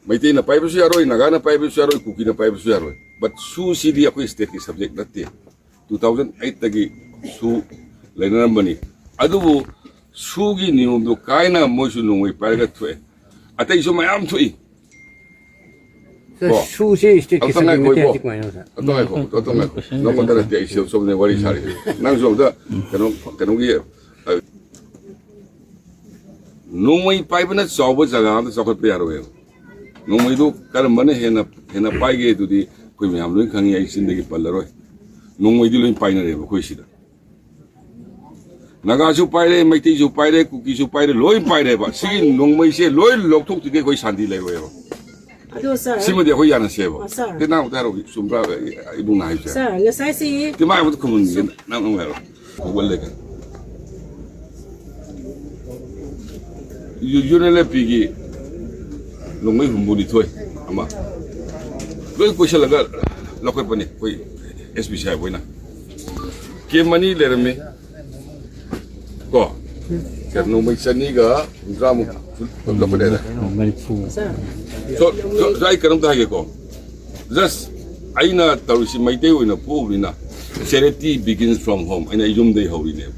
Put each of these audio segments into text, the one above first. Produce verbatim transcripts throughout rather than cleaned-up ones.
ꯃꯩꯇꯩꯅ ꯄꯥꯏꯕꯁꯨ ꯌꯥꯔꯣꯏ, ꯅꯥꯒꯥꯅ ꯄꯥꯏꯕꯁꯨ ꯌꯥꯔꯣꯏ, ꯀꯨꯀꯤꯅ ꯄꯥꯏꯕꯁꯨ ꯌꯥꯔꯣꯏ꯫ But ꯁꯨꯁꯤꯗꯤ ꯑꯩꯈꯣꯏ stateꯀꯤ subject ꯅꯠꯇꯦ꯫ Two thousand eightꯇꯒꯤ ꯁꯨ ꯂꯩꯅꯔꯝꯕꯅꯤ꯫ ꯑꯗꯨꯕꯨ ꯁꯨꯒꯤ ꯅꯤꯌꯣꯝꯗꯣ ꯀꯥꯏꯅ ꯃꯣꯏꯁꯨ ꯅꯣꯡꯃꯩ ꯄꯥꯏꯔꯒ ꯊꯣꯛꯑꯦ꯫ ꯑꯇꯩꯁꯨ ꯃꯌꯥꯝ ꯊꯣꯛꯏ꯫ Sir, ꯀꯣ? ꯁꯨꯁꯦ stateꯀꯤ ꯑꯝꯇ subject ꯉꯥꯏꯈꯣ, ꯅꯠꯇꯦ ꯏꯕꯣ꯫ ꯍꯥꯏꯗꯤ ꯀꯃꯥꯏꯅ, sir? ꯑꯝꯇ ꯉꯥꯏꯈꯣ, ꯑꯝꯇ ꯉꯥꯏꯈꯣ꯫ ꯅꯪꯉꯣꯟꯗ ꯅꯠꯇꯦ, ꯑꯩ ꯁꯣꯝꯗ ꯋꯥꯔꯤ ꯁꯥꯔꯤ꯫ ꯅꯪꯁꯨ ꯑꯝꯇ ꯀꯩꯅꯣ, ꯀꯩꯅꯣꯒꯤ, ꯑ, ꯅꯣꯡꯃꯩ ꯄꯥꯏꯕꯅ ꯆꯥꯎꯕ ꯖꯒꯥ ꯑꯝꯇ ꯆꯥꯎꯈꯠꯄ ꯌꯥꯔꯣꯏꯕ꯫ ꯅꯣꯡꯃꯩꯗꯨ ꯀꯔꯝꯕꯅ ꯍꯦꯟꯅ, ꯍꯦꯟꯅ ꯄꯥꯏꯒꯦ ꯑꯗꯨꯗꯤ ꯑꯩꯈꯣꯏ ꯃꯌꯥꯝ ꯂꯣꯏ ꯈꯪꯉꯤ, ꯑꯩ ꯆꯤꯟꯗꯒꯤ ꯄꯜꯂꯔꯣꯏ꯫ ꯅꯣꯡꯃꯩꯗꯤ ꯂꯣꯏ ꯄꯥꯏꯅꯔꯦꯕ ꯑꯩꯈꯣꯏ ꯁꯤꯗ꯫ ꯅꯥꯒꯥꯁꯨ ꯄꯥꯏꯔꯦ, ꯃꯩꯇꯩꯁꯨ ꯄꯥꯏꯔꯦ, ꯀꯨꯀꯤꯁꯨ ꯄꯥꯏꯔꯦ, ꯂꯣꯏ ꯄꯥꯏꯔꯦꯕ꯫ ꯁꯤꯒꯤ ꯅꯣꯡꯃꯩꯁꯦ ꯂꯣꯏ ꯂꯧꯊꯣꯛꯇ꯭ꯔꯤꯉꯩ ꯑꯩꯈꯣꯏ ꯁꯥꯟꯇꯤ ꯂꯩꯔꯣꯏꯕ꯫ ꯑꯗꯣ sir, ꯁꯤꯃꯗꯤ ꯑꯩꯈꯣꯏ ꯌꯥꯅꯁꯦꯕ꯫ ꯑ, sir꯫ ꯁꯤ ꯅꯪ ꯑꯝꯇ ꯍꯥꯏꯔꯛꯑꯣ, ꯆꯨꯝꯕ꯭ꯔꯥ? ꯏꯕꯨꯡꯅ ꯍꯥꯏꯕꯁꯦ꯫ Sir, ꯉꯁꯥꯏꯁꯤ ꯇꯤꯃꯥꯏ ꯑꯃꯗ ꯈꯨꯝꯍꯟꯒꯦ, ꯅꯪ ꯑꯃꯨꯛ ꯍꯥꯏꯔꯣ꯫ ꯍꯧꯒꯠꯂꯦ ꯀꯩꯅꯣ꯫ ꯌꯨ-, UNLFPꯒꯤ ꯅꯣꯡꯃꯩ ꯍꯨꯝꯐꯨꯅꯤꯊꯣꯏ ꯑꯃ ꯂꯣꯏ ꯀꯣꯏꯁꯤꯜꯂꯒ ꯂꯧꯈꯠꯄꯅꯤ ꯑꯩꯈꯣꯏ SP ꯁꯥꯍꯦꯕ ꯍꯣꯏꯅ꯫ Camp ꯑꯅꯤ ꯂꯩꯔꯝꯃꯤ꯫ ꯀꯣ? ꯀꯩꯅꯣ, ꯅꯣꯡꯃꯩ ꯆꯅꯤꯒ ꯍꯨꯝꯗ꯭ꯔꯥꯃꯨꯛ ꯂꯧꯈꯠꯂꯦꯗ꯫ ꯃꯔꯤꯐꯨ꯫ So, so, so, ꯑꯩ ꯀꯩꯅꯣꯝꯇ ꯍꯥꯏꯒꯦꯀꯣ꯫ Just ꯑꯩꯅ ꯇꯧꯔꯤꯁꯤ ꯃꯩꯇꯩ ꯑꯣꯏꯅ ꯄꯣꯛꯎꯕꯅꯤꯅ, charity begins from home꯫ ꯑꯩꯅ ꯑꯩ ꯌꯨꯝꯗꯒꯤ ꯍꯧꯔꯤꯅꯦꯕ꯫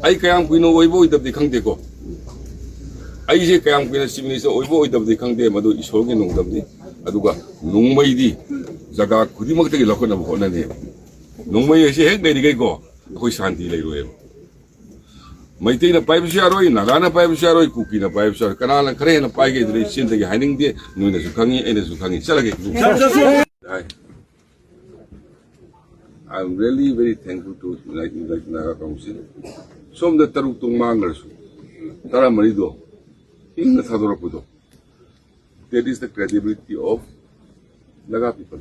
ꯑꯩ ꯀꯌꯥꯝ ꯀꯨꯏꯅ ꯑꯣꯏꯕ ꯑꯣꯏꯗꯕꯗꯤ ꯈꯪꯗꯦꯀꯣ꯫ ꯑꯩꯁꯦ ꯀꯌꯥꯝ ꯀꯨꯏꯅ Chief Minister ꯑꯣꯏꯕ ꯑꯣꯏꯗꯕꯗꯤ ꯈꯪꯗꯦ, ꯃꯗꯨ ꯏꯁꯣꯔꯒꯤ ꯅꯣꯡꯗꯝꯅꯤ꯫ ꯑꯗꯨꯒ ꯅꯣꯡꯃꯩꯗꯤ ꯖꯒꯥ ꯈꯨꯗꯤꯡꯃꯛꯇꯒꯤ ꯂꯧꯈꯠꯅꯕ ꯍꯣꯠꯅꯅꯦꯕ꯫ ꯅꯣꯡꯃꯩ ꯑꯁꯤ ꯍꯦꯛ ꯂꯩꯔꯤꯈꯩꯀꯣ, ꯑꯩꯈꯣꯏ ꯁꯥꯟꯇꯤ ꯂꯩꯔꯣꯏꯕ꯫ ꯃꯩꯇꯩꯅ ꯄꯥꯏꯕꯁꯨ ꯌꯥꯔꯣꯏ, ꯅꯥꯒꯥꯅ ꯄꯥꯏꯕꯁꯨ ꯌꯥꯔꯣꯏ, ꯀꯨꯀꯤꯅ ꯄꯥꯏꯕꯁꯨ ꯌꯥꯔꯣꯏ꯫ ꯀꯅꯥꯅ ꯈꯔ ꯍꯦꯟꯅ ꯄꯥꯏꯒꯦ ꯑꯗꯨꯗꯤ ꯑꯩ ꯆꯤꯟꯗꯒꯤ ꯍꯥꯏꯅꯤꯡꯗꯦ, ꯅꯣꯏꯅꯁꯨ ꯈꯪꯉꯤ, ꯑꯩꯅꯁꯨ ꯈꯪꯉꯤ꯫ ꯆꯠꯂꯒꯦ꯫ ꯍꯥꯏ꯫ I am really very thankful to United, United Naga Council. ꯁꯣꯝꯗ ꯇꯔꯨꯛꯇꯣ ꯃꯥꯡꯈ꯭ꯔꯁꯨ, ꯇꯔꯥꯃꯔꯤꯗꯣ ꯍꯤꯡꯅ ꯊꯥꯗꯣꯔꯛꯄꯗꯣ, that is the credibility of Naga people.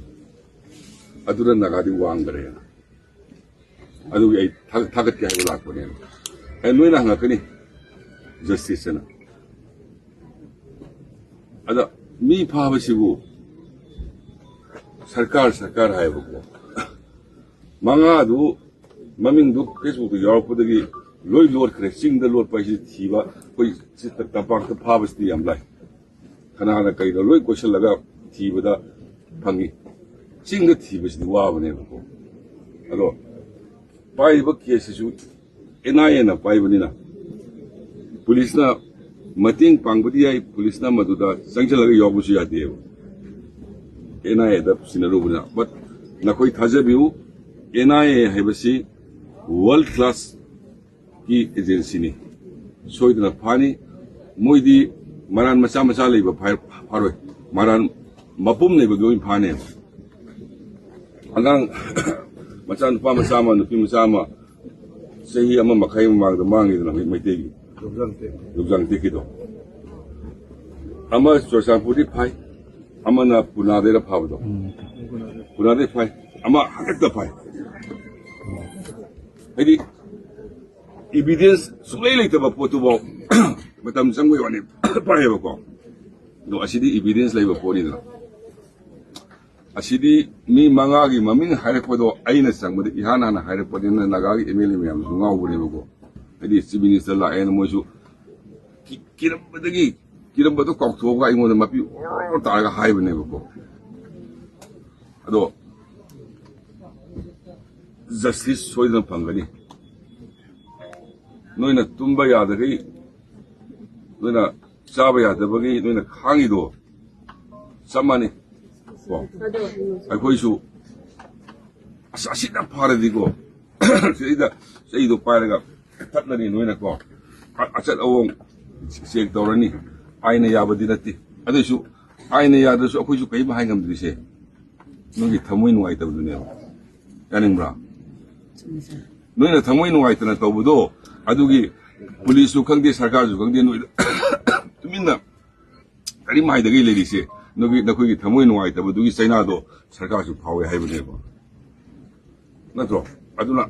ꯑꯗꯨꯅ ꯅꯥꯒꯥꯗꯤ ꯋꯥꯡꯈ꯭ꯔꯦꯅ꯫ ꯑꯗꯨꯒꯤ ꯑꯩ ꯊꯥꯒꯠ-, ꯊꯥꯒꯠꯀꯦ ꯍꯥꯏꯕ ꯂꯥꯛꯄꯅꯦꯕ꯫ ꯑꯩ ꯅꯣꯏꯅ ꯍꯪꯉꯛꯀꯅꯤ, justice ꯑꯅ꯫ ꯑꯗ ꯃꯤ ꯐꯥꯕꯁꯤꯕꯨ ꯁꯔꯀꯥꯔ, ꯁꯔꯀꯥꯔ ꯍꯥꯏꯌꯦꯕꯀꯣ꯫ ꯃꯉꯥꯗꯨ ꯃꯃꯤꯡꯗꯨ Facebookꯇ ꯌꯥꯎꯔꯛꯄꯗꯒꯤ ꯂꯣꯏ ꯂꯣꯠꯈ꯭ꯔꯦ꯫ ꯆꯤꯡꯗ ꯂꯣꯠꯄ ꯍꯥꯏꯁꯤ ꯊꯤꯕ, ꯑꯩꯈꯣꯏ ꯁꯤ ꯇꯝꯄꯥꯛꯇ ꯐꯥꯕꯁꯤꯗꯤ ꯌꯥꯝ ꯂꯥꯏ꯫ ꯀꯅꯥꯅ ꯀꯩꯅꯣ ꯂꯣꯏ ꯀꯣꯏꯁꯤꯜꯂꯒ ꯊꯤꯕꯗ ꯐꯪꯉꯤ꯫ ꯆꯤꯡꯗ ꯊꯤꯕꯁꯤꯗꯤ ꯋꯥꯕꯅꯦꯕꯀꯣ꯫ ꯑꯗꯣ ꯄꯥꯏꯔꯤꯕ ꯀꯦꯁꯁꯤꯁꯨ ꯑꯦꯟ ꯑꯥꯏ ꯑꯦꯅ ꯄꯥꯏꯕꯅꯤꯅ ꯄꯨꯂꯤꯁꯅ ꯃꯇꯦꯡ ꯄꯥꯡꯕꯗꯤ ꯌꯥꯏ, ꯄꯨꯂꯤꯁꯅ ꯃꯗꯨꯗ ꯆꯪꯁꯤꯜꯂꯒ ꯌꯥꯎꯕꯁꯨ ꯌꯥꯗꯦꯕ, ꯑꯦꯟ ꯑꯥꯏ ꯑꯦꯗ ꯁꯤꯟꯅꯔꯨꯕꯅꯤꯅ꯫ But ꯅꯈꯣꯏ ꯊꯥꯖꯕꯤꯌꯨ, ꯑꯦꯟ ꯑꯥꯏ ꯑꯦ ꯍꯥꯏꯕꯁꯤ ꯋꯥꯔꯜ ꯀ꯭ꯂꯥꯁ ꯀꯤ ꯑꯦꯖꯦꯟꯁꯤꯅꯤ꯫ ꯁꯣꯏꯗꯅ ꯐꯥꯅꯤ꯫ ꯃꯣꯏꯗꯤ ꯃꯔꯥꯟ ꯃꯆꯥ ꯃꯆꯥ ꯂꯩꯕ ꯐꯥ-, ꯐꯥꯔꯣꯏ꯫ ꯃꯔꯥꯟ ꯃꯄꯨꯝ ꯂꯩꯕꯗꯨ ꯑꯣꯏꯅ ꯐꯥꯅꯦꯕ꯫ ꯑꯉꯥꯡ ꯃꯆꯥ, ꯅꯨꯄꯥ ꯃꯆꯥ ꯑꯃ, ꯅꯨꯄꯤ ꯃꯆꯥ ꯑꯃ, ꯆꯍꯤ ꯑꯃ ꯃꯈꯥꯏ ꯃꯃꯥꯡꯗ ꯃꯥꯡꯉꯤꯗꯅ ꯃꯩ-, ꯃꯩꯇꯩꯒꯤ ꯂꯨꯞꯖꯥꯡ ꯇꯦꯛꯀꯤꯗꯣ꯫ ꯑꯃ ꯆꯨꯔꯆꯥꯟꯄꯨꯔꯗꯤ ꯐꯥꯏ, ꯑꯃꯅ ꯄꯨꯅꯥꯗꯩꯔ ꯐꯥꯕꯗꯣ꯫ ꯄꯨꯅꯥꯗꯩ ꯐꯥꯏ, ꯑꯃ ꯍꯟꯗꯛꯇ ꯐꯥꯏ꯫ ꯍꯥꯏꯗꯤ evidence ꯁꯨꯡꯂꯩ ꯂꯩꯇꯕ ꯄꯣꯠꯇꯨꯐꯥꯎ ꯃꯇꯝ ꯆꯪꯕꯩ ꯋꯥꯅꯤ ꯐꯥꯏꯌꯦꯕꯀꯣ꯫ ꯑꯗꯣ ꯑꯁꯤꯗꯤ evidence ꯂꯩꯕ ꯄꯣꯠꯅꯤꯗꯅ꯫ ꯑꯁꯤꯗꯤ ꯃꯤ ꯃꯉꯥꯒꯤ ꯃꯃꯤꯡ ꯍꯥꯏꯔꯛꯄꯗꯣ ꯑꯩꯅ ꯆꯪꯕꯗ ꯏꯍꯥꯟ ꯍꯥꯟꯅ ꯍꯥꯏꯔꯛꯄꯅꯤꯅ ꯅꯥꯒꯥꯒꯤ ꯑꯦꯝ ꯑꯦꯜ ꯑꯦ ꯃꯌꯥꯝꯁꯨ ꯉꯥꯎꯕꯅꯦꯕꯀꯣ꯫ ꯍꯥꯏꯗꯤ ꯆꯤꯐ ꯃꯤꯅꯤꯁꯇꯔ ꯂꯥꯛꯑꯦꯅ ꯃꯣꯏꯁꯨ ꯀꯤ-, ꯀꯤꯔꯝꯕꯗꯒꯤ, ꯀꯤꯔꯝꯕꯗꯣ ꯀꯥꯎꯊꯣꯛꯑꯒ ꯑꯩꯉꯣꯟꯗ ꯃꯄꯤ ꯑꯣꯔꯣ ꯇꯥꯔꯒ ꯍꯥꯏꯕꯅꯦꯕꯀꯣ꯫ ꯑꯗꯣ justice ꯁꯣꯏꯗꯅ ꯐꯪꯒꯅꯤ꯫ ꯅꯣꯏꯅ ꯇꯨꯝꯕ ꯌꯥꯗꯈꯩ, ꯅꯣꯏꯅ ꯆꯥꯕ ꯌꯥꯗꯕꯒꯤ ꯅꯣꯏꯅ ꯈꯥꯡꯉꯤꯗꯣ ꯆꯞ ꯃꯥꯟꯅꯩ ꯀꯣ꯫ ꯑꯩꯈꯣꯏꯁꯨ ꯑꯁ, ꯑꯁꯤꯅ ꯐꯔꯗꯤꯀꯣ, ꯁꯤꯗ ꯆꯩꯗꯣ ꯄꯥꯏꯔꯒ ꯊꯠꯂꯅꯤ ꯅꯣꯏꯅꯀꯣ꯫ ꯑ-, ꯑꯆꯠ ꯑꯋꯣꯡ ꯆꯦꯛ ꯇꯧꯔꯅꯤ꯫ ꯑꯥꯏꯟꯅ ꯌꯥꯕꯗꯤ ꯅꯠꯇꯦ꯫ ꯑꯗꯨꯏꯁꯨ ꯑꯥꯏꯟꯅ ꯌꯥꯗ꯭ꯔꯁꯨ ꯑꯩꯈꯣꯏꯁꯨ ꯀꯔꯤꯝ ꯍꯥꯏ ꯉꯝꯗ꯭ꯔꯤꯁꯦ ꯅꯣꯏꯒꯤ ꯊꯃꯣꯏ ꯅꯨꯡꯉꯥꯏꯇꯕꯗꯨꯅꯦꯕ꯫ ꯌꯥꯅꯤꯡꯕ꯭ꯔꯥ? ꯅꯣꯏꯅ ꯊꯃꯣꯏ ꯅꯨꯡꯉꯥꯏꯇꯅ ꯇꯧꯕꯗꯣ, ꯑꯗꯨꯒꯤ ꯄꯨꯂꯤꯁꯁꯨ ꯈꯪꯗꯦ, ꯁꯔꯀꯥꯔꯁꯨ ꯈꯪꯗꯦ, ꯅꯣꯏꯗ ꯇꯨꯃꯤꯟꯅ ꯀꯔꯤꯝ ꯍꯥꯏꯗꯒꯩ ꯂꯩꯔꯤꯁꯦ ꯅꯈꯣꯏꯒꯤ, ꯅꯈꯣꯏꯒꯤ ꯊꯃꯣꯏ ꯅꯨꯡꯉꯥꯏꯇꯕꯗꯨꯒꯤ ꯆꯩꯅꯥꯗꯣ ꯁꯔꯀꯥꯔꯁꯨ ꯐꯥꯎꯋꯦ ꯍꯥꯏꯕꯅꯦꯕ, ꯅꯠꯇ꯭ꯔꯣ? ꯑꯗꯨꯅ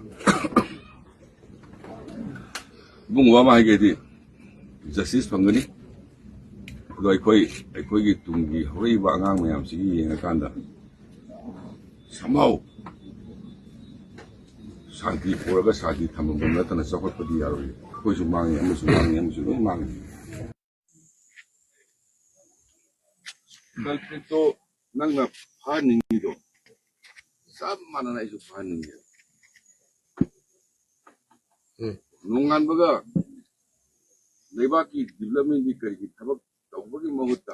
ꯏꯕꯨꯡꯉꯣ ꯑꯃ ꯍꯥꯏꯒꯦꯗꯤ, justice ꯐꯪꯒꯅꯤ꯫ ꯑꯗꯣ ꯑꯩꯈꯣꯏ, ꯑꯩꯈꯣꯏꯒꯤ ꯇꯨꯡꯒꯤ ꯍꯧꯔꯛꯏꯕ ꯑꯉꯥꯡ ꯃꯌꯥꯝꯁꯤꯒꯤ ꯌꯦꯡꯉꯀꯥꯟꯗ somehow ꯁꯥꯟꯇꯤ ꯄꯨꯔꯒ ꯁꯥꯟꯇꯤ ꯊꯝꯃꯝꯕ ꯅꯠꯇꯅ ꯆꯥꯎꯈꯠꯄꯗꯤ ꯌꯥꯔꯣꯏ꯫ ꯑꯩꯈꯣꯏꯁꯨ ꯃꯥꯡꯉꯤ, ꯑꯃꯁꯨ ꯃꯥꯡꯉꯤ, ꯑꯃꯁꯨ ꯂꯣꯏ ꯃꯥꯡꯉꯤ꯫ Culpritꯇꯣ ꯅꯪꯅ ꯐꯥꯍꯟꯅꯤꯡꯉꯤꯗꯣ ꯆꯞ ꯃꯥꯟꯅꯅ ꯑꯩꯁꯨ ꯐꯥꯍꯟꯅꯤꯡꯉꯦ꯫ ꯎꯝ꯫ ꯅꯣꯡꯉꯥꯟꯕꯒ ꯂꯩꯕꯥꯛꯀꯤ developmentꯀꯤ ꯀꯔꯤꯒꯤ ꯊꯕꯛ ꯇꯧꯕꯒꯤ ꯃꯍꯨꯠꯇ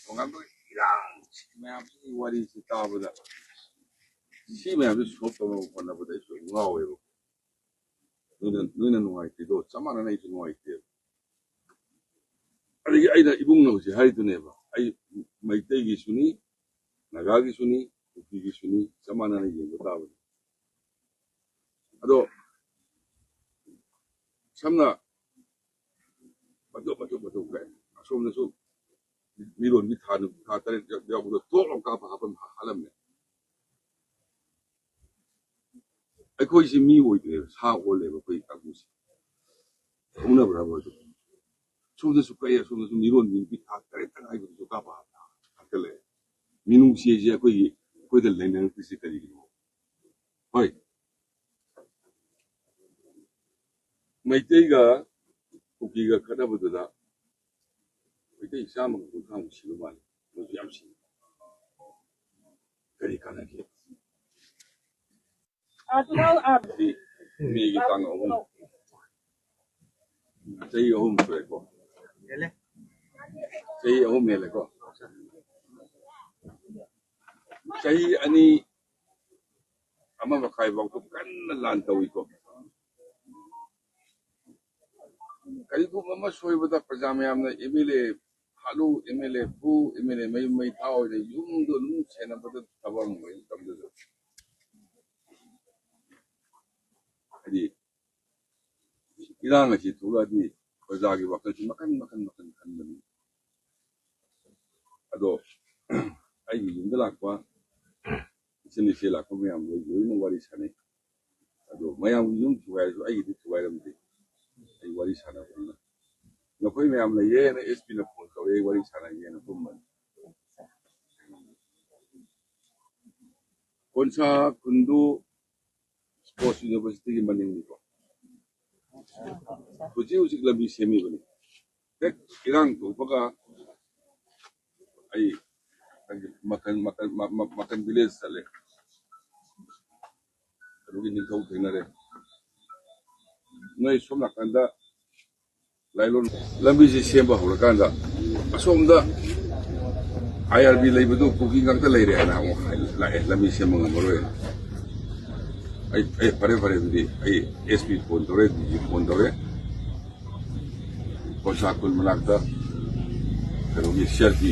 ꯅꯣꯡꯉꯥꯟꯕꯒ ꯏꯔꯥꯡ ꯃꯌꯥꯝꯁꯤꯒꯤ ꯋꯥꯔꯤꯁꯤ ꯇꯥꯕꯗ ꯁꯤ ꯃꯌꯥꯝꯁꯤ solve ꯇꯧꯅꯕ ꯍꯣꯠꯅꯕꯗ ꯑꯩꯁꯨ ꯉꯥꯎꯋꯦꯕ꯫ ꯅꯣꯏꯅ, ꯅꯣꯏꯅ ꯅꯨꯡꯉꯥꯏꯇꯦꯗꯣ ꯆꯞ ꯃꯥꯟꯅꯅ ꯑꯩꯁꯨ ꯅꯨꯡꯉꯥꯏꯇꯦꯕ꯫ ꯑꯗꯒꯤ ꯑꯩꯅ ꯏꯕꯨꯡꯅ ꯍꯧꯖꯤꯛ ꯍꯥꯏꯔꯤꯗꯨꯅꯦꯕ, ꯑꯩ ꯃꯩꯇꯩꯒꯤꯁꯨꯅꯤ, ꯅꯥꯒꯥꯒꯤꯁꯨꯅꯤ, ꯀꯨꯀꯤꯒꯤꯁꯨꯅꯤ, ꯆꯞ ꯃꯥꯟꯅꯅ ꯌꯦꯡꯕ ꯇꯥꯕꯅꯤ꯫ ꯑꯗꯣ ꯁꯝꯅ ꯃꯇꯨꯞ ꯃꯇꯨꯞ ꯃꯇꯨꯞ ꯀꯥꯏ ꯑꯁꯣꯝꯗꯁꯨ ꯃꯤꯔꯣꯟꯕꯤ ꯊꯥ, ꯊꯥ ꯇꯔꯦꯠ ꯌꯥꯎꯕꯗꯣ ꯇꯣꯛ ꯂꯥꯎ ꯀꯥꯞꯄ ꯍꯥꯞꯄ ꯍꯥꯠꯂꯝꯃꯦ꯫ ꯑꯩꯈꯣꯏꯁꯤ ꯃꯤ ꯑꯣꯏꯗ꯭ꯔꯦꯕ, ꯁꯥ ꯑꯣꯜꯂꯦꯕ ꯑꯩꯈꯣꯏ ꯀꯥꯡꯕꯨꯁꯤ꯫ ꯈꯪꯅꯕ꯭ꯔꯥ ꯃꯣꯏꯗꯣ? ꯁꯣꯝꯗꯁꯨ ꯀꯛꯑꯦ, ꯁꯣꯝꯗꯁꯨ ꯃꯤꯔꯣꯟꯕꯤ ꯅꯨꯄꯤ ꯊꯥ ꯇꯔꯦꯠꯇ ꯉꯥꯏꯕꯗꯨꯁꯨ ꯀꯥꯞꯄ ꯍꯥꯞꯀꯠꯂꯛꯑꯦ꯫ ꯃꯤꯅꯨꯡꯁꯤ ꯍꯥꯏꯁꯦ ꯑꯩꯈꯣꯏꯒꯤ, ꯑꯩꯈꯣꯏꯗ ꯂꯩꯅꯔꯛꯇ꯭ꯔꯤꯁꯦ ꯀꯔꯤꯒꯤꯅꯣ? ꯍꯣꯏ, ꯃꯩꯇꯩꯒ ꯀꯨꯀꯤꯒ ꯈꯠꯅꯕꯗꯨꯗ ꯃꯩꯇꯩ ꯆꯥꯝꯃꯒ ꯀꯨꯟꯊ꯭ꯔꯥꯃꯨꯛ ꯁꯤꯕ ꯃꯥꯜꯂꯦ꯫ ꯃꯣꯏꯁꯨ ꯌꯥꯝ ꯁꯤ꯫ ꯀꯔꯤ ꯀꯥꯟꯅꯒꯦ? ꯁꯤ ꯃꯦꯒꯤ ꯇꯥꯡ ꯑꯍꯨꯝ꯫ ꯆꯍꯤ ꯑꯍꯨꯝ ꯁꯨꯔꯦꯀꯣ꯫ ꯆꯍꯤ ꯑꯍꯨꯝ ꯍꯦꯜꯂꯦꯀꯣ꯫ ꯆꯍꯤ ꯑꯅꯤ, ꯑꯃ ꯃꯈꯥꯏ ꯐꯥꯎꯗ ꯀꯟꯅ ꯂꯥꯟ ꯇꯧꯏꯀꯣ꯫ ꯀꯔꯤꯒꯨꯝꯕ ꯑꯃ ꯁꯣꯏꯕꯗ ꯄ꯭ꯔꯖꯥ ꯃꯌꯥꯝꯅ MLA ꯍꯥꯠꯂꯨ, MLA ꯐꯨ, MLA ꯃꯌꯨꯝ ꯃꯩ ꯊꯥꯎ ꯍꯥꯏꯅ ꯌꯨꯝꯗꯣ ꯑꯗꯨꯝ ꯁꯦꯟꯅꯕꯗ ꯊꯕꯛ ꯑꯃ ꯑꯣꯏꯅ ꯇꯧꯖꯗꯕ꯫ ꯍꯥꯏꯗꯤ ꯏꯔꯥꯡ ꯑꯁꯤ ꯊꯣꯛꯂꯛꯑꯗꯤ ꯄ꯭ꯔꯖꯥꯒꯤ ꯋꯥꯈꯜꯁꯤ ꯃꯈꯟ ꯃꯈꯟ ꯃꯈꯟ ꯈꯟꯕꯅꯤ꯫ ꯑꯗꯣ ꯑꯩꯒꯤ ꯌꯨꯝꯗ ꯂꯥꯛꯄ ꯏꯆꯤꯟ ꯏꯆꯦ ꯂꯥꯛꯄ ꯃꯌꯥꯝ ꯂꯣꯏ-, ꯂꯣꯏꯅ ꯋꯥꯔꯤ ꯁꯥꯟꯅꯩ꯫ ꯑꯗꯣ ꯃꯌꯥꯝꯒꯤ ꯌꯨꯝ ꯊꯨꯒꯥꯏꯔꯁꯨ ꯑꯩꯒꯤꯗꯤ ꯊꯨꯒꯥꯏꯔꯝꯗꯦ꯫ ꯑꯩ ꯋꯥꯔꯤ ꯁꯥꯟꯅꯕꯅꯤꯅ꯫ ꯅꯈꯣꯏ ꯃꯌꯥꯝ ꯂꯩꯌꯦꯅ SP ꯅ phone ꯇꯧꯔꯛꯑꯦ, ꯑꯩ ꯋꯥꯔꯤ ꯁꯥꯟꯅꯒꯦꯅ ꯀꯨꯝꯕꯅꯤ꯫ ꯀꯣꯟꯁꯥ ꯈꯨꯟꯗꯨ sports universityꯒꯤ ꯃꯅꯤꯡꯅꯤꯀꯣ꯫ ꯍꯧꯖꯤꯛ ꯍꯧꯖꯤꯛ ꯂꯝꯕꯤ ꯁꯦꯝꯃꯤꯕꯅꯤ꯫ ꯍꯦꯛ ꯏꯔꯥꯡ ꯊꯣꯛꯄꯒ ꯑꯩ ꯃꯀꯟ ꯃꯀꯟ ꯃꯀꯟ ꯚꯤꯂꯦꯖ ꯆꯠꯂꯦ꯫ ꯑꯗꯨꯒꯤ ꯅꯤꯡꯊꯧ ꯊꯦꯡꯅꯔꯦ꯫ ꯅꯣꯏ ꯁꯣꯝ ꯅꯥꯀꯟꯗ ꯂꯥꯏꯂꯣꯟ ꯂꯝꯕꯤꯁꯤ ꯁꯦꯝꯕ ꯍꯧꯔꯀꯥꯟꯗ ꯑꯁꯣꯝꯗ ꯑꯥꯏ ꯑꯥꯔ ꯕꯤ ꯂꯩꯕꯗꯨ ꯀꯨꯀꯤ ꯉꯥꯛꯇ ꯂꯩꯔꯦ ꯍꯥꯏꯅ ꯑꯃꯨꯛ ꯂꯥꯛꯑꯦ, ꯂꯝꯕꯤ ꯁꯦꯝꯕ ꯉꯝꯃꯔꯣꯏ꯫ ꯑꯩ ꯑꯩ ꯐꯔꯦ ꯐꯔꯦ, ꯑꯗꯨꯗꯤ ꯑꯩ ꯑꯦꯁ ꯄꯤ ꯐꯣꯟ ꯇꯧꯔꯦ, ꯗꯤ ꯖꯤ ꯐꯣꯟ ꯇꯧꯔꯦ꯫ ꯀꯣꯟꯁꯥ ꯈꯨꯜ ꯃꯅꯥꯛꯇ ꯀꯩꯅꯣꯒꯤ ꯁꯤ ꯑꯥꯔ ꯄꯤ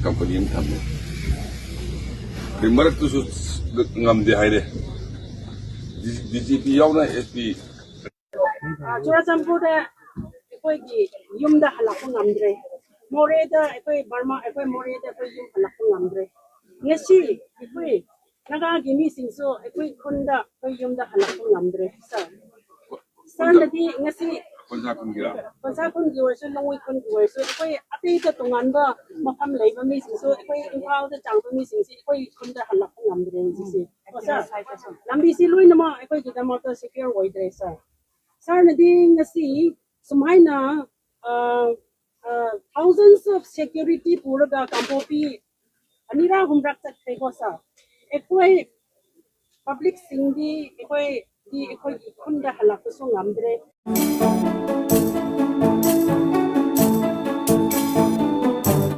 ꯀꯝꯄꯅꯤ ꯑꯃ ꯊꯝꯃꯦ꯫ ꯑꯗꯩ ꯃꯔꯛꯇꯨꯁꯨ ꯉꯝꯗꯦ ꯍꯥꯏꯔꯦ꯫ ꯗꯤ ꯖꯤ ꯄꯤ ꯌꯥꯎꯅ ꯑꯦꯁ ꯄꯤ꯫ ꯆꯨꯔꯥꯆꯥꯟꯄꯨꯔꯗ ꯑꯩꯈꯣꯏꯒꯤ ꯌꯨꯝꯗ ꯍꯜꯂꯛꯄ ꯉꯝꯗ꯭ꯔꯦ꯫ ꯃꯣꯔꯦꯗ ꯑꯩꯈꯣꯏ ꯕꯔꯃꯥ, ꯑꯩꯈꯣꯏ ꯃꯣꯔꯦꯗ ꯑꯩꯈꯣꯏ ꯌꯨꯝ ꯍꯜꯂꯛꯄ ꯉꯝꯗ꯭ꯔꯦ꯫ ꯉꯁꯤ ꯑꯩꯈꯣꯏ ꯅꯥꯒꯥꯒꯤ ꯃꯤꯁꯤꯡꯁꯨ ꯑꯩꯈꯣꯏ ꯈꯨꯟꯗ, ꯑꯩꯈꯣꯏ ꯌꯨꯝꯗ ꯍꯜꯂꯛꯄ ꯉꯝꯗ꯭ꯔꯦ ꯁꯥꯔ꯫ ꯁꯥꯔꯅꯗꯤ ꯉꯁꯤ ꯀꯣꯟꯁꯥ ꯈꯨꯟꯒꯤ ꯑꯣꯏꯔꯁꯨ, ꯂꯣꯡꯋꯨꯏ ꯈꯨꯟꯒꯤ ꯑꯣꯏꯔꯁꯨ, ꯑꯩꯈꯣꯏ ꯑꯇꯩꯗ ꯇꯣꯉꯥꯟꯕ ꯃꯐꯝ ꯂꯩꯕ ꯃꯤꯁꯤꯡꯁꯨ, ꯑꯩꯈꯣꯏ ꯏꯝꯐꯥꯜꯗ ꯆꯥꯡꯕ ꯃꯤꯁꯤꯡꯁꯤ ꯑꯩꯈꯣꯏ ꯈꯨꯟꯗ ꯍꯜꯂꯛꯄ ꯉꯝꯗ꯭ꯔꯦ ꯍꯧꯖꯤꯛꯁꯦ꯫ ꯀꯣ ꯁꯥꯔ, ꯂꯝꯕꯤꯁꯤ ꯂꯣꯏꯅꯃꯛ ꯑꯩꯈꯣꯏꯒꯤꯗꯃꯛꯇ ꯁꯦꯀ꯭ꯌꯣꯔ ꯑꯣꯏꯗ꯭ꯔꯦ ꯁꯥꯔ꯫ ꯁꯥꯔꯅꯗꯤ ꯉꯁꯤ ꯁꯨꯃꯥꯏꯅ, ꯑ, ꯑ, thousands of security ꯄꯨꯔꯒ ꯀꯥꯡꯄꯣꯛꯄꯤ ꯑꯅꯤꯔꯛ ꯑꯍꯨꯝꯔꯛ ꯆꯠꯈ꯭ꯔꯦꯀꯣ ꯁꯥꯔ꯫ ꯑꯩꯈꯣꯏ ꯄꯕ꯭ꯂꯤꯛꯁꯤꯡꯗꯤ, ꯑꯩꯈꯣꯏꯗꯤ ꯑꯩꯈꯣꯏꯒꯤ ꯈꯨꯟꯗ ꯍꯜꯂꯛꯄꯁꯨ ꯉꯝꯗ꯭ꯔꯦ꯫